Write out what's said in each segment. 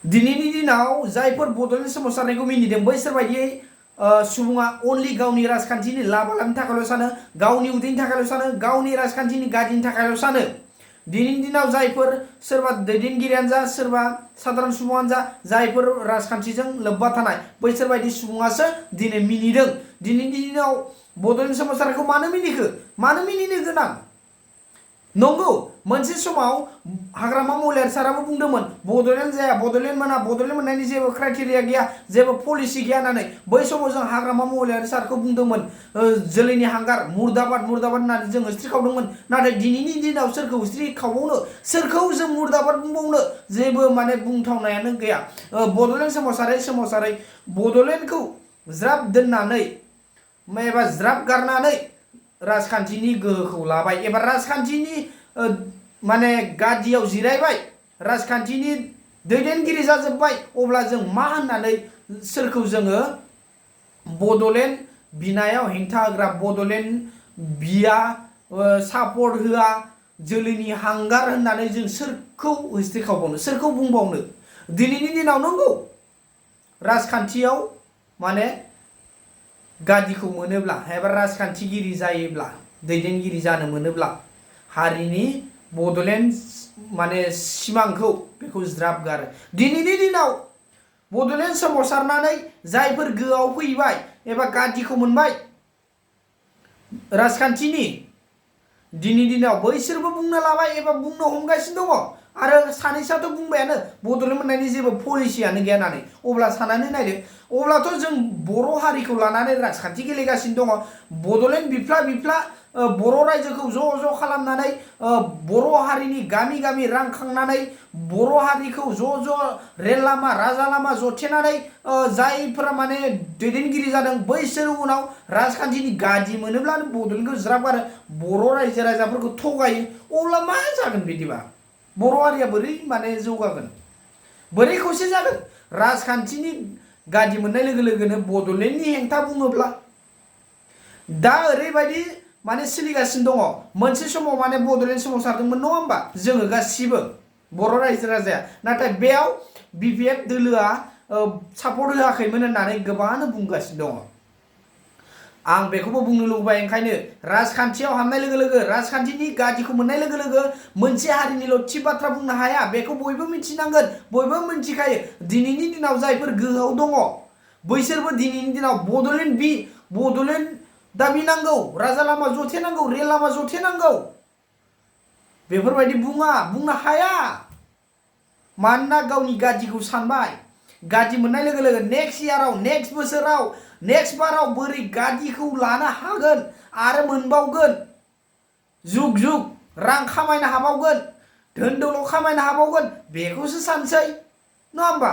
दिनैनि दिनाव जायफोर बड'लेण्ड सोमावसारनायखौ मिनिदों बैसोर बायदि सुबुङा अनलि गावनि राजखान्थिनि लाबालानि थाखायल' सानो, गावनि उदैनि थाखायल' सानो, गावनि राजखान्थिनि गादिनि थाखायल' सानो। दिनैनि दिनाव जायफोर सोरबा दैदेनगिरियानो जा, सोरबा साधारन सुबुङानो जा, जायफोर राजखान्थिजों लोब्बा थानाय बैसोर बायदि सुबुङासो दिनै मिनिदों। दिनैनि दिनाव बड'लेण्ड सोमावसारनायखौ मानो मिनिखो? मानो मिनिनो गोनां? नंगौ, मोनसे समाव हाग्रामा महिलारी साराबो बुंदोंमोन बड'लेण्ड जाया, बड'लेण्ड मोना, बड'लेण्ड मोननायनि जेबो क्राइटेरिया गैया, जेबो पलिसि गैया होननानै। बै समाव जों हाग्रामा महिलारी सारखौ बुंदोंमोन जोलैनि हांगार मुर्दाबाद मुर्दाबाद होननानै जों हिस्ट्रि खावदोंमोन। नाथाय दिनैनि दिनाव सोरखौ हिस्ट्रि खावबावनो, सोरखौ जों मुर्दाबाद बुंबावनो, जेबो माने बुंथावनायानो गैया। बड'लेण्ड सोमावसारै बड'लेण्डखौ ज्राब दोननानै एबा ज्राब गारनानै राजखान्थिनि गोहोखौ लाबाय एबा राजखान्थिनि माने गादियाव जिरायबाय, राजखान्थिनि दैदेनगिरि जाजोब्बाय। अब्ला जों मा होननानै सोरखौ जोङो बड'लेण्ड बिनायाव हेंथा होग्रा, बड'लेण्ड बिया, सापर्ट होआ, जोलैनि हांगार होननानै जों सोरखौ हिस्ट्रि खावबावनो, सोरखौ बुंबावनो? दिनैनि दिनाव नंगौ राजखान्थियाव माने गादिखौ मोनोब्ला एबा राजखान्थिगिरि जायोब्ला, दैदेनगिरि जानो मोनोब्ला हारिनि बड'लेण्ड माने सिमांखौ बेखौ ज्राब गारो। दिनैनि दिनाव बड'लेण्ड सोमावसारनानै जायफोर गोआव फैबाय एबा गादिखौ मोनबाय राजखान्थिनि, दिनैनि दिनाव बैसोरबो बुंनो लाबाय एबा बुंनो हमगासिनो दङ। आरो सानैसोआथ' बुंबायानो बड'लेण्ड मोननायनि जेबो पलिसियानो गैया होननानै। अब्ला साननानै नायदो, अब्लाथ' जों बर' हारिखौ लानानै राजखान्थि गेलेगासिनो दङ। बड'लेण्ड बिफ्ला बर' रायजोखौ ज' खालामनानै बर' हारिनि गामि गामि रां खांनानै बर' हारिखौ ज' रेल लामा, राजा लामा जथेनानै जायफोरा माने दैदेनगिरि जादों बैसोर उनाव राजखान्थिनि गादि मोनोब्लानो बड'लेण्डखौ ज्राब गारो, बर' रायजो राजाफोरखौ थगायो। अब्ला मा जागोन? बिदिबा बर' हारिया बोरै माने जौगागोन, बोरै खौसे जागोन? राजखान्थिनि गादि मोननाय लोगो लोगोनो बड'लेण्डनि हेंथा बुङोब्ला दा ओरैबायदि माने सोलिगासिनो दङ। मोनसे समाव माने बड'लेण्ड सोमावसारदोंमोन नङा होमबा जोङो गासिबो बर' रायजो राजाया, नाथाय बेयाव BPF दोलोआ सापर्ट होआखैमोन होननानै गोबाङानो बुंगासिनो दङ। आं बेखौबो बुंनो लुबैबाय, ओंखायनो राजखान्थियाव हाबनाय लोगो लोगो, राजखान्थिनि गादिखौ मोननाय लोगो लोगो मोनसे हारिनिल' थि बाथ्रा बुंनो हाया, बेखौ बयबो मिथिनांगोन, बयबो मिथिखायो। दिनैनि दिनाव जायफोर गोहोआव दङ बैसोरबो दिनैनि दिनाव बड'लेण्ड दाबि नांगौ, राजा लामा जथेनांगौ, रेल लामा जथेनांगौ बेफोरबायदि बुंनो हाया। मानोना गावनि गादिखौ सानबाय। गादि मोननाय लोगो लोगो नेक्स्ट इयाराव, नेक्स्ट बोसोराव, नेक्स्ट बाराव बोरै गादिखौ लानो हागोन आरो मोनबावगोन, जुग जुग रां खामायनो हाबावगोन, धोन दौलत खामायनो हाबावगोन, बेखौसो सानसै नङा होमबा?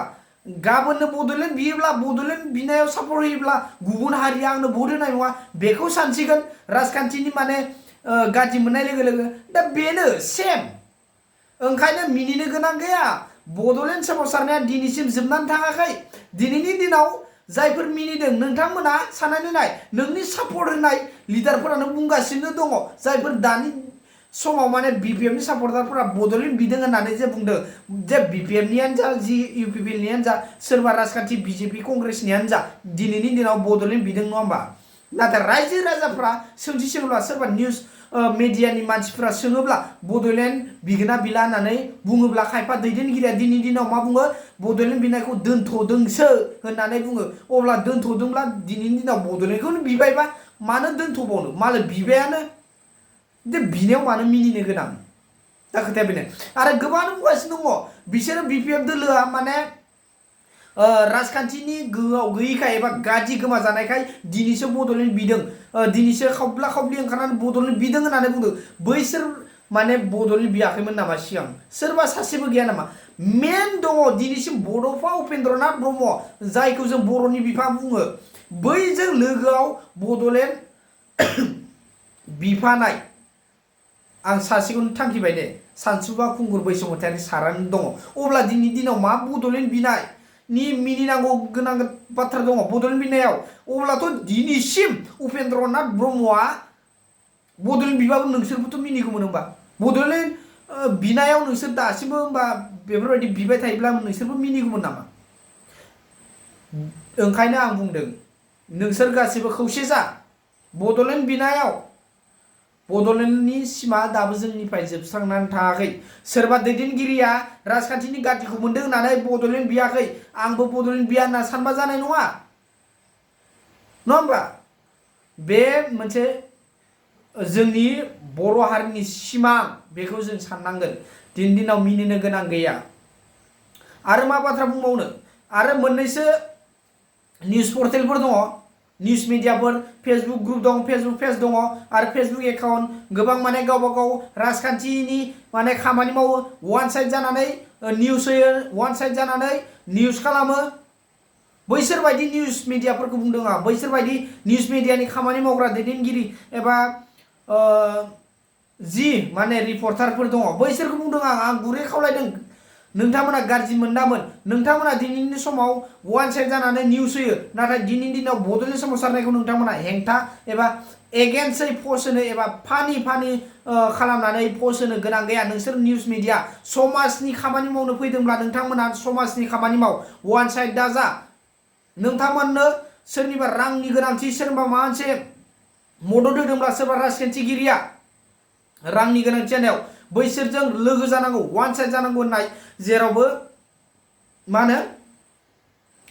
गाबोननो बड'लेण्ड बियोब्ला, बड'लेण्ड बिनायाव सापर्ट होयोब्ला गुबुन हारिया आंनो भट होनाय नङा बेखौ सानसिगोन राजखान्थिनि माने गादि मोननाय लोगो लोगो। दा बेनो सेम। ओंखायनो मिनिनो गोनां गैया। बड'लेण्ड सोमावसारनाया दिनैसिम जोबनानै थाङाखै। दिनैनि दिनाव जायफोर मिनिदों नोंथांमोना साननानै नाय, नोंनि सापर्ट होनाय लिडारफोरानो बुंगासिनो दङ, जायफोर दानि समाव माने BPFनि सापर्टारफोरा बड'लेण्ड बिदों होननानै जे बुंदों, जे BPFनियानो जा, UPPनियानो जा, सोरबा राजखान्थि BJP कंग्रेसनियानो जा, दिनैनि दिनाव बड'लेण्ड बिदों नङा होमबा? नाथाय रायजो राजाफ्रा सोंथि सोङोब्ला, सोरबा निउस मेडियानि मानसिफ्रा सोङोब्ला बड'लेण्ड बिगोना बिला होननानै बुङोब्ला खायफा दैदेनगिरिया दिनैनि दिनाव मा बुङो? बड'लेण्ड बिनायखौ दोनथ'दोंसो होननानै बुङो। अब्ला दोनथ'दोंब्ला दिनैनि दिनाव बड'लेण्डखौनो बिबायबा मानो दोनथ'बावनो? मालाय बिबायानो, जे बिनायाव मानो मिनिनो गोनां? दा खोथाया बेनो। आरो गोबां बुंगासिनो दङ बिसोरो BPF दोलोआ माने राजखान्थिनि गोहोआव गैयैखाय एबा गादि गोमाजानायखाय दिनैसो बड'लेण्ड बिदों, दिनैसो खावब्ला खावब्लि ओंखारनानै बड'लेण्ड बिदों होननानै बुंदों। बैसोर माने बड'लेण्ड बियाखैमोन नामा सिगां? सोरबा सासेबो गैया नामा? मेन दङ दिनैसिम बड'फा उपेन्द्रनाथ ब्रह्म, जायखौ जों बर'नि बिफा बुङो, बैजों लोगोआव बड'लेण्ड बिफानाय आं सासेखौनो थांखिबाय दे, सानसुमा खुंगुर बैसोमुतियारि सारानो दङ। अब्ला दिनैनि दिनाव मा बड'लेण्ड बिनायनि मिनिनांगौ गोनां बाथ्रा दङ बड'लेण्ड बिनायाव? अब्लाथ' दिनैसिम उपेन्द्रनाथ ब्रह्मआ बड'लेण्ड बिबाबो नोंसोरबोथ' मिनिगौमोन होमबा? बड'लेण्ड बिनायाव नोंसोर दासिमबो होमबा बेफोरबायदि बिबाय थायोब्ला नोंसोरबो मिनिगौमोन नामा? ओंखायनो आं बुंदों नोंसोर गासिबो खौसे जा। बड'लेण्ड बिनायाव बड'लेण्डनि सिमा दाबो जोंनिफ्राय जोबस्रांनानै थाङाखै। सोरबा दैदेनगिरिया राजखान्थिनि गादिखौ मोनदों होननानै बड'लेण्ड बियाखै, आंबो बड'लेण्ड बिया होनना सानबा जानाय नङा होमबा? बे मोनसे जोंनि बर' हारिनि सिमां, बेखौ जों साननांगोन। दिनैनि दिनाव मिनिनो गोनां गैया। आरो मा बाथ्रा बुंबावनो, आरो मोननैसो निउस पर्टेलफोर दङ, निउस मिडियाफोर, फेसबुक ग्रुप दं, फेसबुक पेज दङ आरो फेसबुक एकाउन्ट, गोबां माने गावबा गाव राजखान्थिनि माने खामानि मावो, वान साइड जानानै निउस होयो, वान साइड जानानै निउस खालामो। बैसोर बायदि निउस मिडियाफोरखौ बुंदों आं, बैसोर बायदि निउस मिडियानि खामानि मावग्रा दैदेनगिरि एबा जि माने रिपर्टारफोर दङ बैसोरखौ बुंदों आं गुरै खावलायदों, नोंथांमोना गाज्रि मोनदामोन। नोंथांमोना दिनैनि समाव वान साइड जानानै निउस होयो, नाथाय दिनैनि दिनाव बड'लेण्ड सोमावसारनायखौ नोंथांमोना हेंथा एबा एगेन्स्टै पस्ट होनो एबा फानि खालामनानै पस्ट होनो गोनां गैया। नोंसोर निउस मिडिया समाजनि खामानि मावनो फैदोंब्ला नोंथांमोना समाजनि खामानि माव, वान साइड दा जा। नोंथांमोननो सोरनिबा रांनि गोनांथि, सोरबा माबा मोनसे मदद होदोंब्ला, सोरबा राजखान्थिगिरिया रांनि गोनांथि जानायाव बैसोरजों लोगो जानांगौ, वान साइड जानांगौ होननाय जेरावबो मा होनो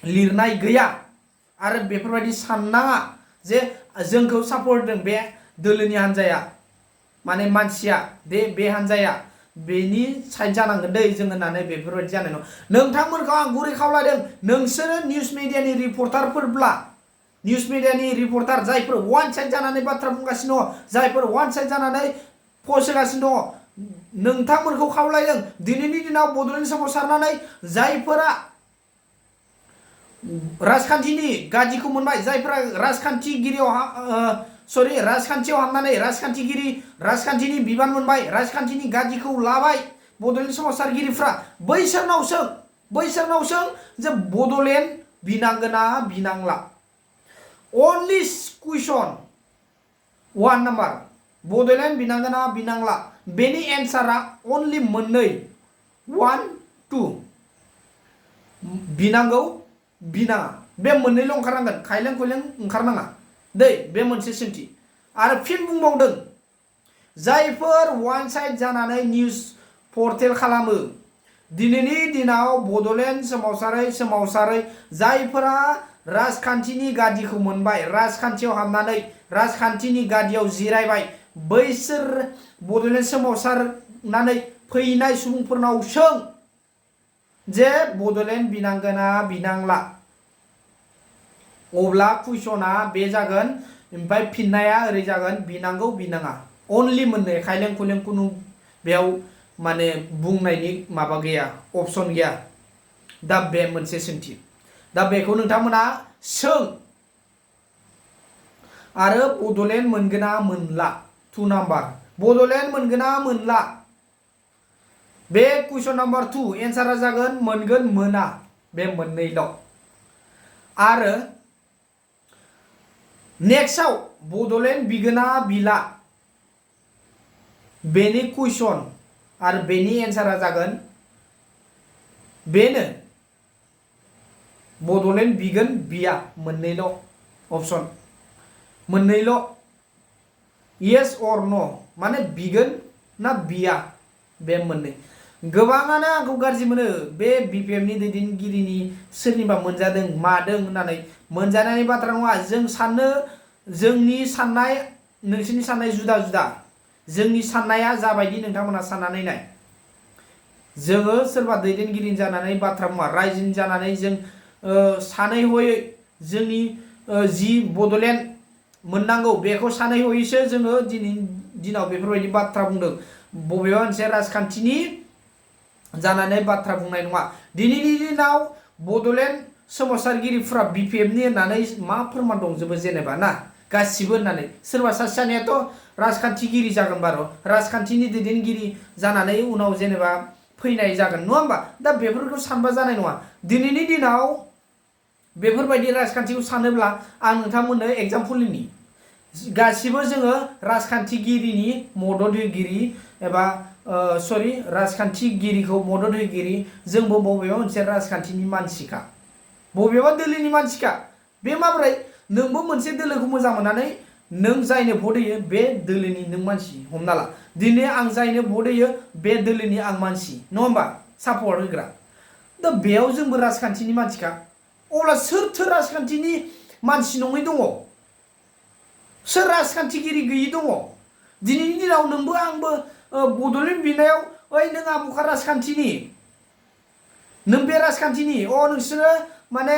लिरनाय गैया। आरो बेफोरबायदि साननाङा जे जोंखौ सापर्ट होदों बे दोलोनि हान्जाया, माने मानसिया बे हान्जाया बेनि साइड जानांगोन दै जों होननानै बेफोरबायदि जानाय नङा। नोंथांमोनखौ आं गुरै खावलायदों, नोंसोरो निउस मिडियानि रिपर्टारफोरब्ला, निउस मिडियानि रिपर्टार जायफोर वान साइड जानानै बाथ्रा बुंगासिनो दङ, जायफोर वान साइड जानानै पस्ट होगासिनो दङ, नोंथांमोनखौ खावलायदों दिनैनि दिनाव बड'लेण्ड सोमावसारनानै जायफोरा राजखान्थिनि गादिखौ मोनबाय, जायफोरा राजखान्थियाव हाबनानै राजखान्थिनि बिबान मोनबाय, राजखान्थिनि गादिखौ लाबाय बड'लेण्ड सोमावसारगिरिफ्रा, बैसोरनाव सों जे बड'लेण्ड बिनांगोना बिनांला। अनलि कुइसन 1 नाम्बार, बड'लेण्ड बिनांगोना बिनांला, बेनि एन्सारा अनलि मोननै, 1, 2, बिनांगौ बिनाङा, बे मोननैल' ओंखारनांगोन, खायलें खुइलें ओंखारनाङा दै, बे मोनसे सोंथि। आरो फिन बुंबावदों, जायफोर वान साइड जानानै निउस पर्टेल खालामो, दिनैनि दिनाव बड'लेण्ड सोमावसारै जायफोरा राजखान्थिनि गादिखौ मोनबाय, राजखान्थियाव हाबनानै राजखान्थिनि गादियाव जिरायबाय, बैसोर बड'लेण्ड सोमावसारनानै फैनाय सुबुंफोरनाव सों जे बड'लेण्ड बिनांगोना बिनांला। अब्ला कुइसना बे जागोन, ओमफ्राय फिननाया ओरै जागोन, बिनांगौ बिनाङा, अनलि मोननै, खायलें खुइलें खुनु बेयाव माने बुंनायनि माबा गैया, अपसन गैया। दा बे मोनसे सोंथि, दा बेखौ नोंथांमोना सों। आरो बड'लेण्ड मोनगोना मोनला, 2 नाम्बार, बड'लेण्ड मोनगोना मोनला, बे कुइसन नाम्बार 2 एन्सारा जागोन मोनगोन मोना, बे मोननैल'। आरो नेक्स्टआव बड'लेण्ड बिगोना बिला, बेनि कुइसन आरो बेनि एन्सारा जागोन बेनो, बड'लेण्ड बिगोन बिया, मोननैल' अपसन, मोननैल', येस अर न', माने बिगोन ना बिया, बे मोननै। गोबाङानो आंखौ गाज्रि मोनो, बे बिपिएफनि दैदेनगिरिनि सोरनिबा मोनजादों मादों होननानै। मोनजानायनि बाथ्रा नङा, जों साननो, जोंनि साननाय नोंसोरनि साननाय जुदा जुदा। जोंनि साननाया जाबायदि नोंथांमोना साननानै नाय, जोङो सोरबा दैदेनगिरि जानानै बाथ्रा बुङा, रायजोनि जानानै जों सानै हयै जोंनि जि बड'लेण्ड मोननांगौ बेखौ सानै हयैसो जोङो दिनैनि दिनाव बेफोरबायदि बाथ्रा बुंदों। बबेबा मोनसे राजखान्थिनि जानानै बाथ्रा बुंनाय नङा। दिनैनि दिनाव बड'लेण्ड सोमावसारगिरिफ्रा बिपिएफनि होननानै मा फोरमान दंजोबो जेनेबा ना, गासिबो होननानै। सोरबा सासे सानैयाथ' राजखान्थिगिरि जागोन बार', राजखान्थिनि दैदेनगिरि जानानै उनाव जेनेबा फैनाय जागोन, नङा होमबा? दा बेफोरखौ सानबा जानाय नङा। दिनैनि दिनाव बेफोरबायदि राजखान्थिखौ सानोब्ला आं नोंथांमोननो एग्जाम्पल होनि, गासिबो जोङो राजखान्थिगिरिनि मदद होगिरि एबा सरि राजखान्थिगिरिखौ मदद होगिरि जोंबो बबेबा मोनसे राजखान्थिनि मानसिखा बबेबा दोलोनि मानसिखा बे माब्रै नोंबो मोनसे दोलोखौ मोजां मोननानै नों जायनो भट होयो बे दोलोनि नों मानसि हमना ला दिनै आं जायनो भट होयो बे दोलोनि आं मानसि नङा होमबा सापर्ट होग्रा दा बेयाव जोंबो राजखान्थिनि मानसिखा अब्ला सोरथो राजखान्थिनि मानसि नङै दङ सोर राजखान्थिगिरि गैयि दङ दिनैनि दिनाव नोंबो आंबो बड'लेण्ड बिनायाव ओइ नों आमुखा राजखान्थिनि नों बे राजखान्थिनि नोंसोरो माने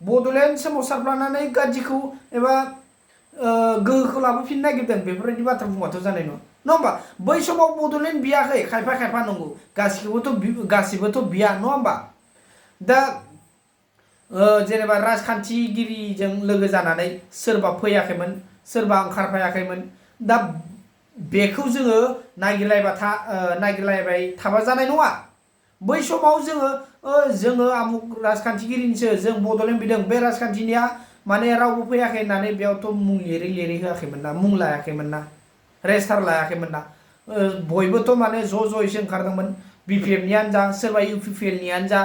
बड'लेण्ड सोमावसारफ्लानानै गाज्रिखौ एबा गोहोखौ लाबोफिननो नागिरदों बेफोरबायदि बाथ्रा बुंबाथ' जानाय नङा होमबा बै समाव बड'लेण्ड बियाखै खायफा नंगौ गासिबोथ' बिया नङा होमबा दा जेनेबा राजखान्थिगिरिजों लोगो जानानै सोरबा फैयाखैमोन सोरबा ओंखारफायाखैमोन दा बेखौ जोङो नागिरलायबाय थाबा जानाय नङा बै समाव जोङो आमुक राजखान्थिगिरिनिसो जों बड'लेण्ड बिदों बे राजखान्थिनिया माने रावबो फैयाखै होननानै बेयावथ' मुं लिरै होआखैमोन ना मुं लायाखैमोन ना रेजिस्टार लायाखैमोन ना बयबोथ' माने ज'यैसो ओंखारदोंमोन बिपिएफनियानो जा सोरबा इउपिपिएलनियानो जा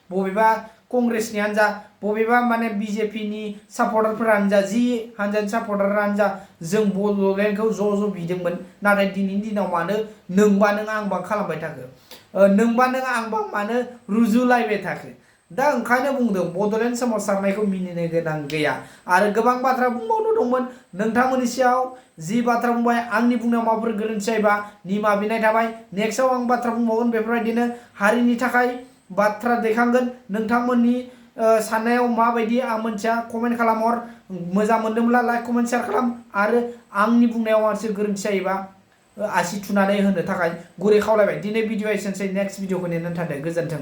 बबेबा कंग्रेसनियानो जा बबेबा माने बिजेपिनि सापर्टारफोरानो जा जि हानजानि सापर्टारानो जा जों बड'लेण्डखौ ज' बिदोंमोन नाथाय दिनैनि दिनाव मानो नोंबा नों आंबा खालामबाय थाखो नोंबा नों आंबा मानो रुजुलायबाय थाखो दा ओंखायनो बुंदों बड'लेण्ड सोमावसारनायखौ मिनिनो गोनां गैया आरो गोबां बाथ्रा बुंबावनो दंमोन नोंथांमोननि सायाव जि बाथ्रा बुंबाय आंनि बुंनायाव माबाफोर गोरोन्थि जायोबा निमाहा बिनाय थाबाय नेक्स्टआव आं बाथ्रा बुंबावगोन बेफोरबायदिनो हारिनि थाखाय बाथ्रा दैखांगोन नोंथांमोननि साननायाव माबायदि आं मोनथिया कमेन्ट खालामहर मोजां मोनदोंब्ला लाइक कमेन्ट शेयार खालाम आरो आंनि बुंनायाव मानसि गोरोन्थि जायोबा आसि थुनानै होनो थाखाय गुरै खावलायबाय दिनै भिडिअ एसेनोसै नेक्स्ट भिडिअखौ नेनानै थादो गोजोन्थों।